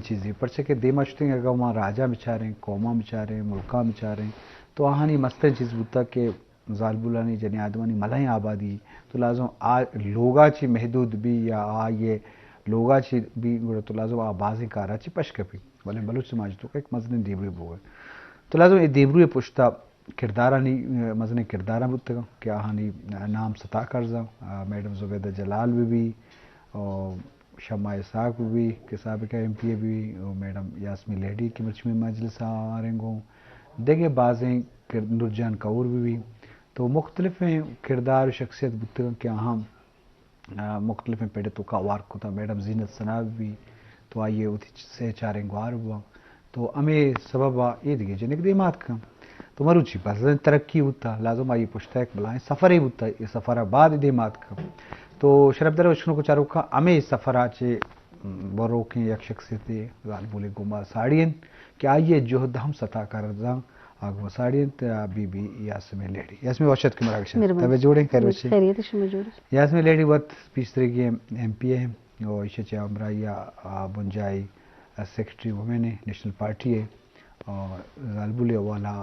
چیزے، پرچہ کہ دیما شتیں، اگاں ما راجاں بچاریں، قوماں بچاریں، ملکاں بچاریں، تو آہانی مستریں چیز بوتا کہ زالبولانی، جنیں آدمانی ملائیں آبادی، تو لازم آ لوگا چی محدود بی یا آئیے لوگا چی بی، گڑا تو لازم آ بازیں کارا چی پش کپی۔ بلے بلوچ سماج تو ایک مزنیں دیمروی بوگ۔ تو لازم اے دیمروی پشتا کردارانی، مزنیں کرداراں بوتگاں کہ آہانی نام ستا کرزاں، میڈم زبیدہ جلال بہ بی، او شمع اسحاق بہ بی کہ سابقہ ایم پی اے بہ بی، او میڈم یاسمین لہڑی کہ مرچی مئے مجلس ء آریں گوں، دگہ بازیں کر-، نورجان کہور بہ بی، تو مختلفیں کردار و شخصیت بوتگاں کہ آہاں آ، مختلفیں پڑ ء توکا ہوار کتاں۔ میڈم زینت ثنا بہ بی تو آئی ء وتی چ-، سہ چاریں گوار بواں۔ تو ہمے سبب ء اے دگہ جنک دیما اتکاں۔ تو مروچی بزن ترقی بوتا، لازم آئی پشت ء یک بلائیں سفرے بوتا، اے سفر ء بعد دیما اتکاں۔ تو شرف در اشکنوک چاروکاں ہمے سفر ء چہ بروکیں یک شخصیتے زالبولے گوما ساڑی انت کہ آئی ء جہد ہم ستا کرزاں۔ آ گوں ساڑی انت، آ، بی بی یاسمین لہڑی۔ یاسمین، وش اتک مراگش ء۔ مہربانی۔ تبے جوڑیں، خیر بخش۔ خیریت، شما جوڑ؟ یاسمین لہڑی وت پیشترگی ایم پی اے و ایشی چہ ہمراہی ء، آ، بنجاہی، آ، سیکرٹری وومن ء نیشنل پارٹی ء، آ، زالبول ء حوالہ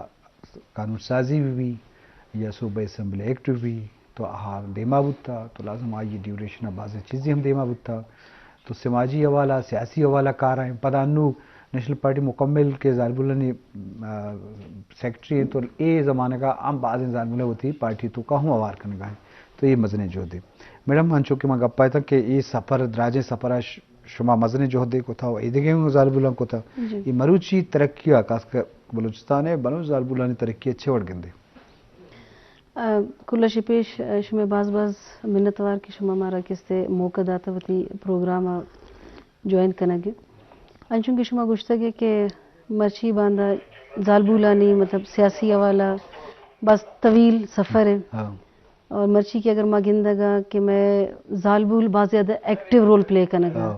قانون سازی بہ بی یا صوبہ اسمبلی ایکٹ بہ بی، تو آ دیما بوتا، تو لازم آئی ڈیوریشن ء بازیں چیزی ہم دیما بوتا۔ تو سماجی حوالہ، سیاسی حوالہ کار ہیں۔ پدا انو نیشنل پارٹی مکمل کہ زالبولانی، آ، سیکرٹری ہیں، تو اے زمانگا ہم بازیں زالبول وتی پارٹی توکا ہم ہوار کنگا ہیں۔ تو اے مزنیں جہدے۔ میڈم، انچو کہ ما گپ آیتاں کہ اے سفر، دراجیں سفر ء ش-، شما مزنیں جہدے کتا و ایدگہ ہم زالبولاں کتا۔ جی۔ اے مروچی ترقی ء، خاص کر بلوچستان ء بلوچ زالبولانی ترقی ء چے وڑ گندے؟ آ، کل ء شہ پیش، آ، شمئے باز باز منتوار کہ شما مارا کستے موقع داتا وتی پروگرام ء جوائن کنگ ء۔ انچون کہ شما گوشتگ ء کہ مرچی باندا زالبولانی، مطلب، سیاسی حوالہ باز طویل سفر ء۔ ہاں۔ اور مرچی کہ اگر ما گندگا کہ مئے زالبول باز زیادہ ایکٹیو رول پلے کنگا۔ ہاں۔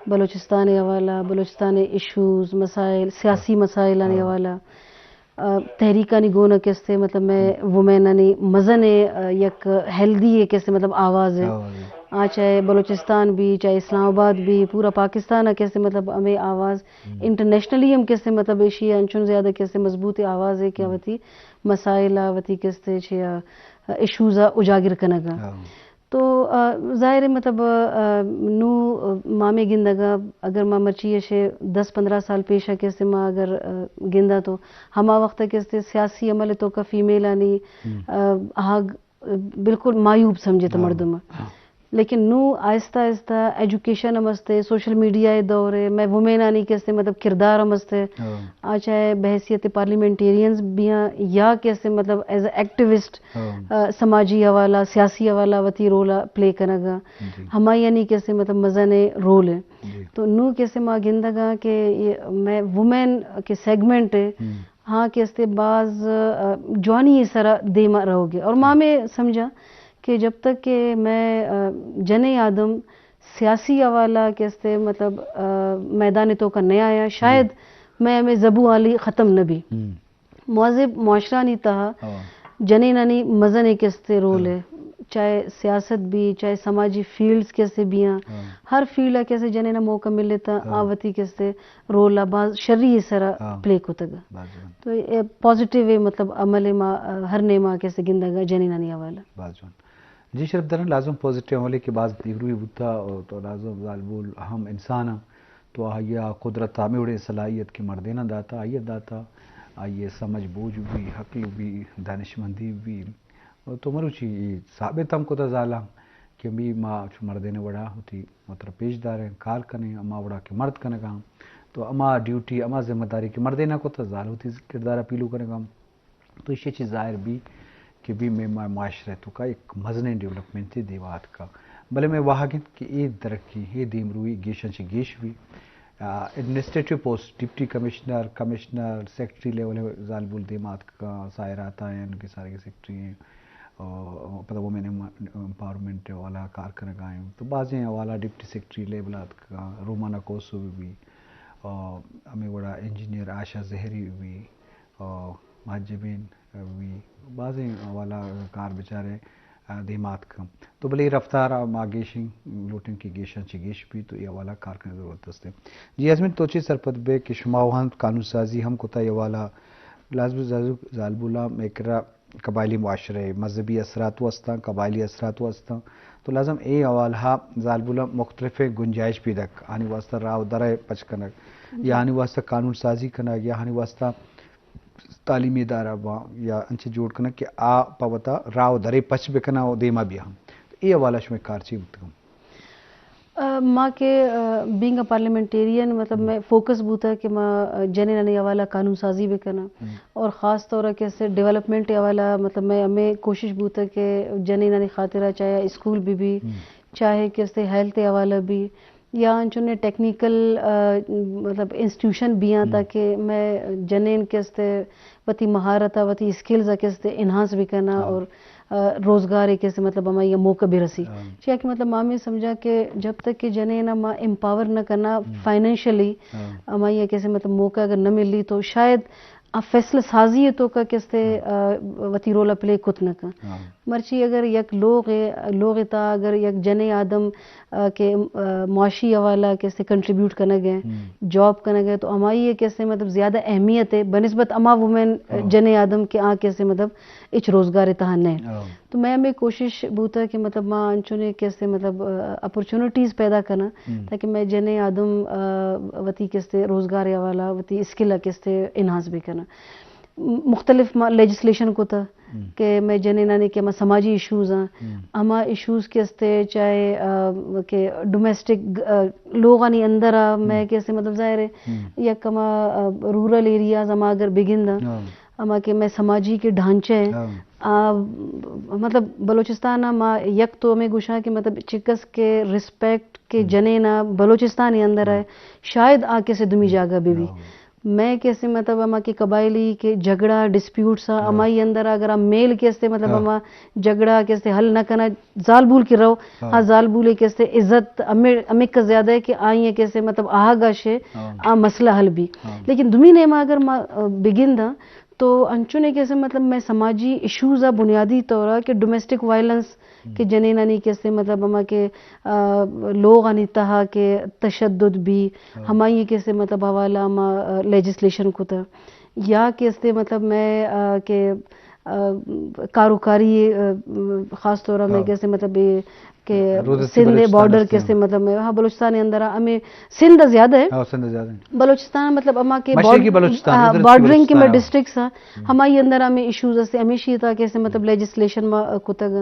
بلوچستان ء حوالہ، بلوچستان ء ایشوز، مسائل، سیاسی مسائل آنی ہاں۔ حوالہ، آ، تحریکانی گون ء کستے، مطلب، مئے ہم۔ وومین آنی مزن ء، آ، یک ہیلدی ء کستے، مطلب، آواز ہے۔ آواز ہے۔ آ چاہے بلوچستان بھی، چاہے اسلام آباد بھی، پورا پاکستان ء کستے، مطلب، ہمیں آواز ہم۔ انٹرنیشنلی ہم کستے، مطلب، ایشی انچن زیادہ کستے مضبوط آواز ہے کہ ہم۔ وتی مسائل ء، وتی کستے چیا ایشوز ء اجاگر کنگ ء۔ ہاں۔ تو، آ، ظاہر ہے، مطلب، آ، نو، آ، ما ہمے گندگ ء، اگر ما مرچی ء شے دس پندرہ سال پیش ء کہ استے ما اگر، آ، گنداں تو ہما وخت ء کہ استے سیاسی عمل ء توکا فیمیل آنی، ہم۔ آ، آگ، آ، بالکل معیوب سمجھت ہاں۔ مردم۔ ہاں۔ لیکن نو آہستہ آہستہ ایجوکیشن ہم استے، سوشل میڈیا ء دور ء، مئے وومین آنی کہ استے، مطلب، کردار ہم استے۔ ہاں۔ آ چاہے بحیثیت پارلیمنٹیرینز بیاں یا کہ استے، مطلب، ایز اے ایکٹیوسٹ ہاں۔ آ، سماجی حوالہ، سیاسی حوالہ وتی رول ء پلے کنگ ء۔ جی۔ ہمائی آنی کسے، مطلب، مزن ء رول ء۔ جی۔ تو نوں کسے ما گندگ ء کہ اے مئے وومین کہ سیگمنٹ ء، ہم۔ ہاں کسے باز، آ، جوانی ء سرا دیم ء روگ ء۔ اور ما ہمے سمجھاں کہ جب تک کہ مئے، آ، جنیں آدم سیاسی حوالہ کسے، مطلب، آ، میدان ء توکا نہ آیاں، شاید جی۔ مئے ہمے زبوں حالی ختم نہ بی۔ ہم۔ مہذب معاشرہ نی تہا ہاں۔ جنینانی مزن ایک استے رول ہاں۔ ہے، چاہے سیاست بھی، چاہے سماجی فیلڈز کسے بھی ہیں، ہاں۔ ہر فیلڈ ء کسے جنین ء موقع ملے تا ہاں۔ آ وتی کسے رول ء باز شری سرا ہاں۔ پلے کتگ۔ باز جوان۔ تو اے پازیٹیو ہے، مطلب، عمل ما ہر نیما کسے گندگ ء جنینانی حوالہ۔ باز جوان۔ جی شرف درن، لازم پازیٹیو عملے کہ باز دیمروی بوتا، اور تو لازم زالبول اہم انسان ہیں۔ تو آئی ء قدرت ہمے وڑیں صلاحیت کہ مردیناں داتا، آئی ء داتا، آئی ء سمجھ بوجھ بھی، عقل بھی، دانشمندی بھی۔ تو مروچی اے ثابت ہم کتا زالاں کہ بھی ما چو مردین وڑا ہوتی مطلب پیش داریں، کار کنیں، ہما وڑا کہ مرد کنگا ہم۔ تو ہما ڈیوٹی، ہما ذمہ داری کہ مردیناں کتا زال ہوتی کردار ء پیلو کنگا ہم۔ تو ایشی چیز ظاہر بھی کہ بھی مئے ما-، معاشرہ توکا ایک مزنیں ڈیولپمنٹ دیما آتکا۔ بلے مئے واہگ انت کہ اے ترقی، اے دیمروی گیشاں چہ گیش بھی۔ آ، ایڈمنسٹریٹو پوسٹ، ڈپٹی کمشنر، کمشنر، سیکرٹری لیول ء زالبول دیما آتکا، ساحر عطا ہیں، ان کے سارے کے سیکرٹری ہیں۔ آ، پدا وومن ایم-، امپاورمنٹ والا کار کنگا ہیں۔ تو بازیں حوالہ ڈپٹی سیکرٹری لیول آتکا، رومانا کوسو بھی، آ، ہمیں وڑا انجینئر آشا زہری بھی۔ آ، مہجبین، آ، وی بازیں حوالہ کار بچارے، آ، دیما اتکاں۔ تو بلے اے رفتار ءَ ما گیشیں لوٹیں کہ گیشاں چہ گیش بیت، تو اے حوالہ ءَ کار کنگ ءِ ضرورت است۔ جی یاسمین، تو چے سرپد بئے کہ شما وَ ہم قانون سازی ہم کتا اے حوالہ ءَ، لازم زالبولاں مئے کرا قبائلی معاشرہ ءِ مذہبی اثرات وَ استاں، قبائلی اثرات وَ استاں، تو لازم اے حوالہ ءَ زالبولاں مختلفیں گنجائش پیداک، آنی واسطہ راہ ءُ در ءِ پچ کنگ، یا آنی واسطہ قانون سازی کنگ، یا آنی واسطہ تعلیمی ادارہ باں یا انچیں جوڑ کنگ کہ آ پہ وتا راہ ءُ درے پچ بکناں ءُ دیما بیاہاں۔ تو اے حوالہ ءَ شمئے کار چی بوتگ؟ آ، ما کہ، آ، بینگ اے پارلیمنٹیرین، مطلب، مئے فوکس بوتگ کہ ما، آ، جنینانی حوالہ قانون سازی بکناں اور خاص طور ءَ کہ اسے ڈیولپمنٹ ءِ حوالہ، مطلب، مئے ہمے کوشش بوتگ کہ جنینانی خاطر ءَ چاہے اسکول بہ بی، چاہے کہ اسے ہیلتھ ءِ حوالہ بی، یا انچونیں ٹیکنیکل، آ، مطلب انسٹیٹیوشن بیاں تاکہ مئے جنین کہ استے وتی مہارت ءَ، وتی اسکلز ءَ کہ استے انہانس بکناں اور، آ، روزگار ءِ کہ استے مطلب ہمائی ءَ موقع برسی۔ چیا کہ مطلب ما ہمے سمجھاں کہ جب تک کہ جنین ءَ ما امپاور نہ کناں فائنینشلی، ہمائی ءَ کہ استے مطلب موقع اگر نہ ملی تو شاید آ فیصلہ سازی ءِ توکا کہ استے، آ، وتی رول ءَ پلے کت نہ کن۔ مرچی اگر یک لوغ ءِ، لوغ ءِ تہا اگر یک جنیں آدم، آ، کہ، آ، معاشی حوالہ کہ استے کنٹریبیوٹ کنگ ءَ، جاب کنگ ءَ، تو ہمائی ءَ کہ استے مطلب زیادہ اہمیت ءِ بنسبت ہما وومن، آ، جنیں آدم کہ آ کہ استے مطلب ہچ روزگار ءِ تہا نہ۔ تو مئے ہمے کوشش بوتگ کہ مطلب ما انچونیں کہ استے مطلب، آ، اپرچونیٹیز پیدا کناں تاکہ مئے جنیں آدم، آ، وتی کہ استے روزگار ءِ حوالہ، وتی اسکل ءَ کہ استے انہانس بکناں۔ مختلف ما لیجسلیشن کتا کہ مئے جنینانی کہ ہما سماجی ایشوز آں، ہما ایشوز کہ استے چاہے، آ، کہ ڈومیسٹک، آ، لوغانی اندر آ مئے کہ استے مطلب ظاہر ہے یک ہما، آ، رورل ایریاز ہما اگر بگنداں، ہما کہ مئے سماجی کہ ڈھانچہ ہے، آ، مطلب بلوچستان آ ما یک تو ہمے گوشاں کہ مطلب چکس کہ ریسپیکٹ کہ جنین آ بلوچستان ءِ اندر ہے، شاید آ کہ استے دومی جاگہ بہ بی۔ مئے کہ استے مطلب ہما کہ قبائلی کہ جھگڑا، ڈسپیوٹس آں، ہمائی اندر اگر آ میل کہ استے مطلب ہما جھگڑا کہ استے حل نہ کنا، زالبول کہ رو، آ زالبول کہ استے عزت ہمے، ہمیک زیادہ ہے کہ آئی کہ استے مطلب آہگا شے، آ مسئلہ حل بی۔ لیکن دومی نیما اگر ما، آ، بگنداں تو انچونے کہ استے مطلب مئے سماجی ایشوز آ بنیادی طور آ کہ ڈومیسٹک وائلنس کہ جنینانی کہ استے مطلب ہما کہ، آ، لوغانی تہا کہ تشدد بی، ہمائی کہ استے مطلب حوالہ ہما، آ، لیجسلیشن کتا۔ یا کہ استے مطلب مئے، آ، کہ، آ، کاروکاری، آ، خاص طور آ مئے کہ استے مطلب اے کہ سندھ بارڈر کہ استے مطلب مئے، ہاں، بلوچستان اندر آ ہمے سندھ زیادہ ہے۔ بلوچستان مطلب ہما کہ بارڈرنگ کہ مئے ڈسٹرکٹس آ، ہمائی اندر ہمے ایشوز استے، ہمیشی تہا کہ استے مطلب لیجسلیشن ما، آ، کتگ۔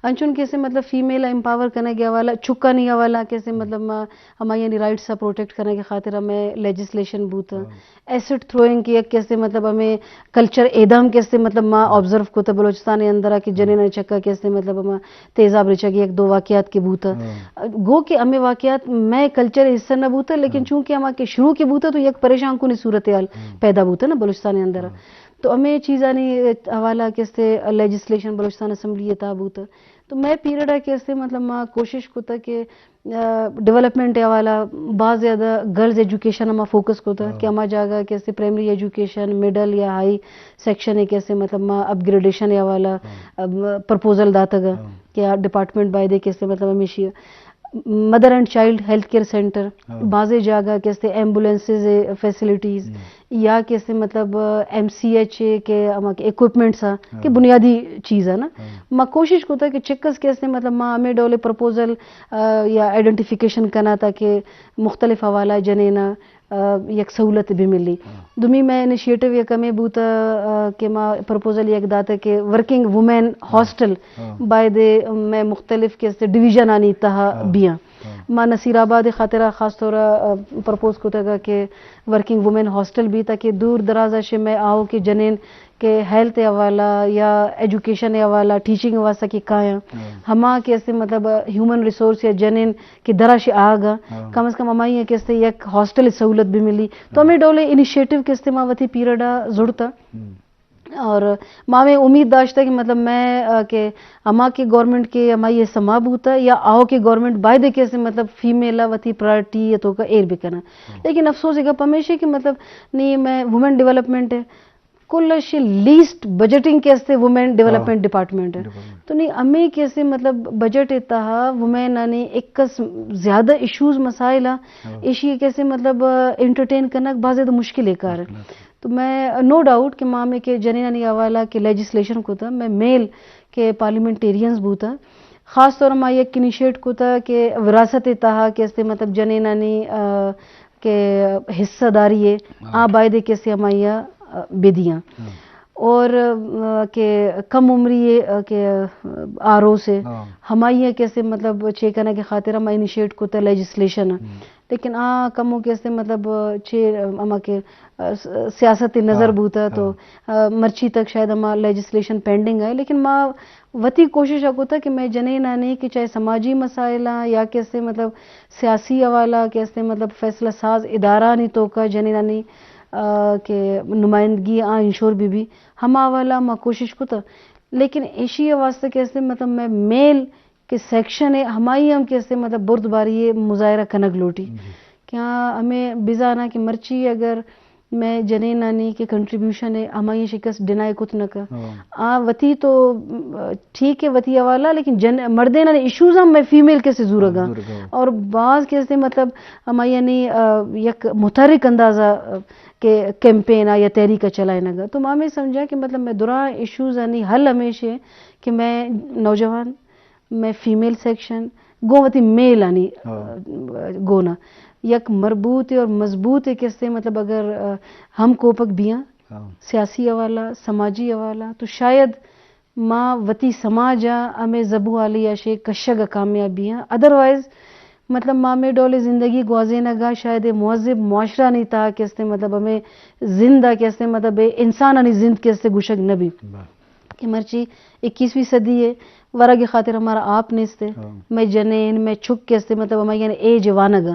انچون کہ استے مطلب فیمیل ءَ امپاور کنگ ءِ حوالہ، چکانی حوالہ کہ استے مطلب ما ہمایانی رائٹس ءَ پروٹیکٹ کنگ ءِ خاطر ہمے لیجسلیشن بوت۔ ایسڈ تھروئنگ کہ یک کہ استے مطلب ہمے کلچر اعدام کہ استے مطلب ما آبزرو کت بلوچستان ءِ اندر ءَ کہ جنین ءِ چکا کہ استے مطلب ہما تیزاب ریچگ ءِ یک دو واقعات کہ بوت۔ گو کہ ہمے واقعات مئے کلچر ءِ حصہ نہ بوت، لیکن چونکہ ہما کہ شروع کہ بوت تو یک پریشان کنی صورتحال پیدا بوت نا بلوچستان ءِ اندر ءَ۔ تو ہمے چیزانی حوالہ کہ استے لیجسلیشن بلوچستان اسمبلی ءِ تہا بوت۔ تو مئے پیریڈ ءَ کہ استے مطلب ما کوشش کتگ کہ، آ، ڈیولپمنٹ ءِ حوالہ باز زیادہ گرلز ایجوکیشن ءَ ما فوکس کتگ کہ ہما جاگہ کہ استے پرائمری ایجوکیشن، مڈل یا ہائی سیکشن ءَ کہ استے مطلب ما اپ گریڈیشن ءِ حوالہ، آ، پرپوزل داتگ کہ آ ڈپارٹمنٹ بایدے کہ استے مطلب ہمیشی مدر اینڈ چائلڈ ہیلتھ کیئر سینٹر، بازیں جاگہ کہ استے ایمبولینسز فیسلٹیز، یا کہ استے مطلب ایم سی ایچ اے کہ ہما کہ اکوپمنٹس آ کہ بنیادی چیز آ نا۔ ما کوشش کتگ کہ چکس کہ استے مطلب ما ہمے ڈول پرپوزل، آ، یا آئیڈینٹیفیکیشن کنا تاکہ مختلف حوالہ جنین آ، آ، یک سہولت بہ ملی۔ دومی مئے انیشیٹو یک ہمے بوتا، آ، کہ ما پرپوزل یک داتا کہ ورکنگ وومین ہاسٹل بایدے مئے مختلف کہ استے ڈویژن آنی تہا بیاں۔ ما نصیر آباد ءِ خاطرا خاص طور ءَ، آ، پرپوز کتگ کہ ورکنگ وومن ہاسٹل بیت تاکہ دور دراز ءَ شے مئے آؤکیں جنین کہ ہیلتھ ءِ حوالہ یا ایجوکیشن ءِ حوالہ، ٹیچنگ ءِ واسطہ کہ کایاں، ہما کہ استے مطلب ہیومن ریسورس یا جنین کہ درا شے آگا، کم از کم ہمائی کہ استے یک ہاسٹل ءِ سہولت بہ ملی۔ تو ہمے ڈول انیشیٹو کہ استے ما وتی پیریڈ ءَ زڑتا۔ اور ما ہمے امید داشتہ کہ مطلب مئے، آ، کہ ہما کہ گورنمنٹ کہ ہمائی ءِ سما بوتا یا آؤکیں گورنمنٹ بایدے کہ استے مطلب فیمیل ءَ وتی پرائرٹی ءِ توکا ایر بکناں۔ لیکن افسوس ءِ گپ ہمیش اے کہ مطلب نی مئے وومن ڈیولپمنٹ ءِ کل ءَ شے لیسٹ بجٹنگ کہ استے وومن ڈیولپمنٹ ڈپارٹمنٹ ہے۔ تو نہیں، ہمیں کہ استے مطلب بجٹ ءِ تہا وومن آنی ایک زیادہ ایشوز مسائل ہیں، ایشی کہ استے مطلب انٹرٹین کرنا بہت زیادہ مشکل ہے کار ہے۔ تو میں نو ڈاؤٹ کہ ماں میں کہ جنینانی حوالہ کہ لیجسلیشن کو تھا، میں میل کہ پارلیمنٹیرینز بوتا، خاص طور ما یک انیشیٹ کو تھا کہ وراثت ءِ تہا کہ استے مطلب جنینانی، آ، کہ حصہ داری ہے، آ باید کہ استے ہمائی آ بدیاں۔ اور، آ، کہ کم عمری ہے، آ، کہ آروس ہے، ہمائی آ کہ استے مطلب چیک کرنا کی خاطر ہم انیشیٹ کو تھا لیجسلیشن۔ لیکن آ کمو کہ استے مطلب چے ہما کہ، آ، س-، سیاست نظر بوتا تو، آ، مرچی تک شاید ہما لیجسلیشن پینڈنگ ہے، لیکن ما وتی کوشش ءَ کتا کہ میں جنینانی کہ چاہے سماجی مسائل آں یا کہ استے مطلب سیاسی حوالہ کہ استے مطلب فیصلہ ساز ادارہ نی توکا جنینانی، آ، کہ نمائندگی آ انشور بی بی، ہما حوالہ ما کوشش کتا۔ لیکن ایشی واسطہ کہ استے مطلب میں میل کہ سیکشن ہے، ہمائی ہم کہ استے مطلب بردباری مظاہرہ کنگ لوٹی۔ کہ آ ہمیں بزانا کہ مرچی اگر میں جنینانی کہ کنٹریبیوشن ہے، ہمائی شکست ڈینائی کت نہ کر۔ آ وتی تو، م، ٹھیک ہے وتی حوالہ، لیکن جن-، مردینانی ایشوز ہم میں فیمیل کہ استے زورگا۔ اور بعض کہ استے مطلب ہمائی یعنی، آ، یک متحرک اندازہ، آ، کہ کیمپین آ یا تحریک آ چلائینگا۔ تو ما ہمیں سمجھا کہ مطلب میں درا ایشوز آنی حل ہمیش ہے کہ میں نوجوان میں فیمیل سیکشن گوں وتی میل آنی، آ، گونا یک مربوط اور مضبوط کہ استے مطلب اگر، آ، ہم کوپگ بیاں، سیاسی حوالہ، سماجی حوالہ، تو شاید ما وتی سماج آ ہمیں زبو حالی آ شے کشگ آ کامیاب بیاں۔ ادروائز مطلب ما ہمیں ڈول زندگی گوازینگا شاید مہذب معاشرہ نی تہا کہ استے مطلب ہمیں زندہ کہ استے مطلب انسان آنی زند کہ استے گوشگ نہ بی۔ کہ مرچی اکیسویں صدی ہے، ورگ خاطر ہمارا آپ نیست ہے۔ میں جنین، میں چھک کہ استے مطلب ہماری یعنی ایج وانگ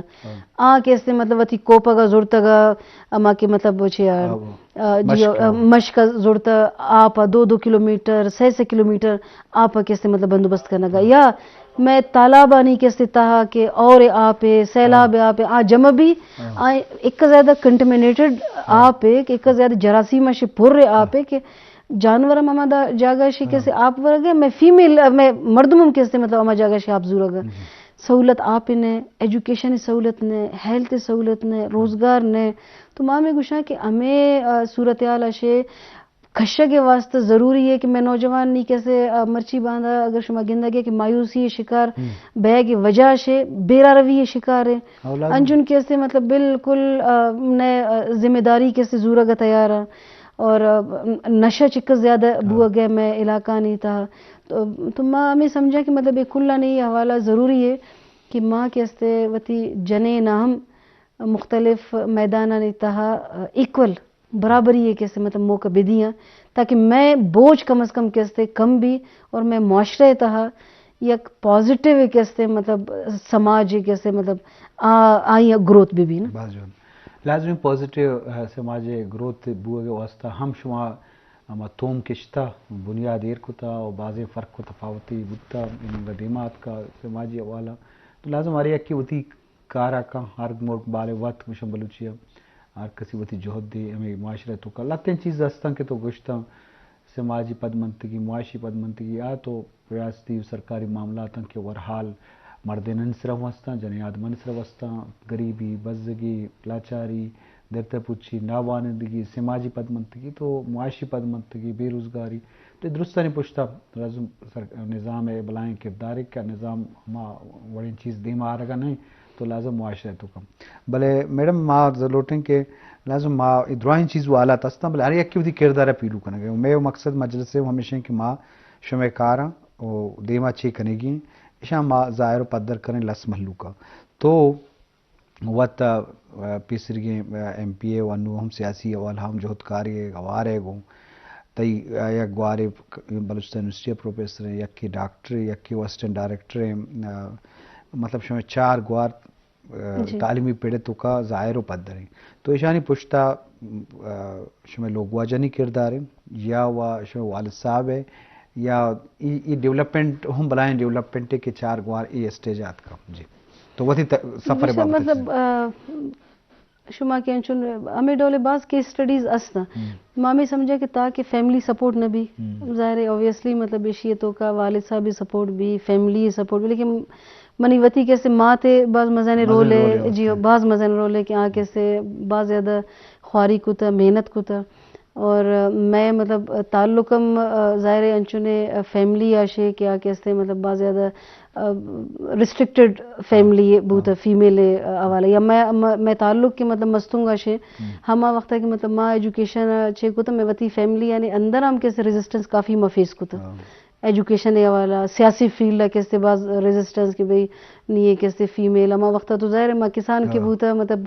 آ کہ استے مطلب وتی کوپگا زرتگا، ہما کہ مطلب وہ چے آ، آ، جی، آ، مشک آ زرتا آپ آ دو دو کلومیٹر، سے سے کلومیٹر آپ آ کہ استے مطلب بندوبست کرنگا۔ یا میں تالابانی کہ استے تہا کہ اور آپ ہے، سیلاب آپ ہے، آ جمع بھی، آ ایک زیادہ کنٹمینیٹڈ آپ ہے کہ ایک زیادہ جراثیم شے پر آپ ہے کہ جانور ہم ہما دا جاگہ شے کہ استے آپ ورگے، میں فیمیل، میں مردم ہم کہ استے مطلب ہما جاگہ شے آپ زورگا۔ سہولت آپ نے، ایجوکیشن سہولت نے، ہیلتھ سہولت نے، روزگار نے۔ تو ما ہمیں گوشاں کہ ہمیں، آ، صورتحال شے کشگ واسطہ ضروری ہے کہ میں نوجوان نی کہ استے، آ، مرچی باندا اگر شما گندگے کہ مایوسی شکار بیگ وجہ شے بیرا روی شکار ہے۔ انچن کہ استے مطلب بالکل، آ، نئے، آ، ذمہ داری کہ استے زورگ تیار ہیں۔ اور، آ، نشہ چک زیادہ بوگ ہے میں علاقہ نی تہا۔ تو، تو ما ہمیں سمجھا کہ مطلب یہ کلانی حوالہ ضروری ہے کہ ما کہ استے وتی جنین ہم مختلف میدانانی تہا ایکول برابری ہے کہ استے مطلب موقع بدیاں تاکہ میں بوجھ کم از کم کہ استے کم بھی اور میں معاشرے تہا یک پازیٹیو کہ استے مطلب سماج کہ استے مطلب آ-، آئی گروتھ بھی بھی نا۔ باز جوان۔ لازمی پازیٹیو، آ، سماج گروتھ بوگ واسطہ ہم شما ہما توم کشتا، بنیاد ایر کتا و بازیں فرق و تفاوتی بوتا، انگا دیما آتکا سماجی حوالہ۔ تو لازم ہر یکی وتی کارا کن، ہر ملک بالے وت گوشن بلوچی ء، ہر کسی وتی جہد دے ہمیں معاشرہ توکا۔ لتیں چیز ہستن کہ تو گوشتن سماجی پدمنتگی، معاشی پدمنتگی، آ تو ریاستی و سرکاری معاملاتاں کہ ورحال مردینانی سرا ہم ہستاں، جنین آدمانی سرا ہم ہستاں، گریبی، بزگی، لاچاری، درتہ پچی، ناوانندگی، سماجی پدمنتگی تو معاشی پدمنتگی، بے روزگاری، تو درستانی پشتا لازم سر-، نظام ء بلائیں کردارے کہ نظام ہما وڑیں چیز دیما آرگا نہیں تو لازم معاشرہ تو کم۔ بلے میڈم ما لوٹیں کہ لازم ما اے درائیں چیز و حالات ہستاں، بلے ہر یکی وتی کردار ء پیلو کنگ ء۔ مئے مقصد مجلس ء ہمیش انت کہ ما شمئے کاراں و دیما چے کنگی انت، اشاں ما ظاہر و پدر کنیں لس مہلوک ء۔ تو وت ء پیسریگیں ایم پی اے و انو ہم سیاسی حوالہ ہم جہدکاری ء ہوار ء گوں تئی یک گوارے بلوچستان یونیورسٹی ء پروفیسر ء، یکے ڈاکٹر ء، یکے اسسٹنٹ ڈائریکٹر ء، مطلب شمئے چار گوار ء، جی۔ تعلیمی پڑ ء توکا ظاہر و پدر انت۔ تو ایشانی پشتا، ء، شمئے لوگواجانی کردار انت یا و شمئے والد صاحب ء یا ای، ای ڈیولپمنٹ ہم بلائیں ڈیولپمنٹ ء کہ چار گوار ای اسٹیج ء آتکا۔ جی۔ تو وتی ت-، سفر ء بابت مطلب، ء، شما کہ انچن ہمیں ڈولے باز کیس سٹڈیز است ہیں۔ ما ہمیں سمجھا کہ تاکہ فیملی سپورٹ نہ بھی، ظاہر ہے، اوبیسلی، مطلب، ایشی تو کا والد صاحب بھی سپورٹ بھی، فیملی سپورٹ بھی، لیکن منی وتی کیسے ماں تے باز مزانے رول ہے، جی، باز مزانے رول ہے کہ آ کیسے باز زیادہ خواری کتا، محنت کتا۔ اور میں، مطلب، تعلق ہم، آ، ظاہر ہے انچنے، آ، فیملی آشے کہ آ کیسے، مطلب، باز زیادہ ریسٹرکٹڈ فیملی بوت، فیمیل حوالہ یا میں، میں تعلق کہ، مطلب، مستونگ آشے، ہما وقت کہ، مطلب، ما ایجوکیشن چے کتا، میں وتی فیملی یعنی اندر ہم کیسے ریزسٹنس کافی ما فیس کتا۔ ایجوکیشن حوالہ، سیاسی فیلڈ کیسے باز ریزسٹنس کہ بھئی نہیں ہے کیسے فیمیل، ہما وقت تو ظاہر ہے ما کسان کے بوتا، مطلب،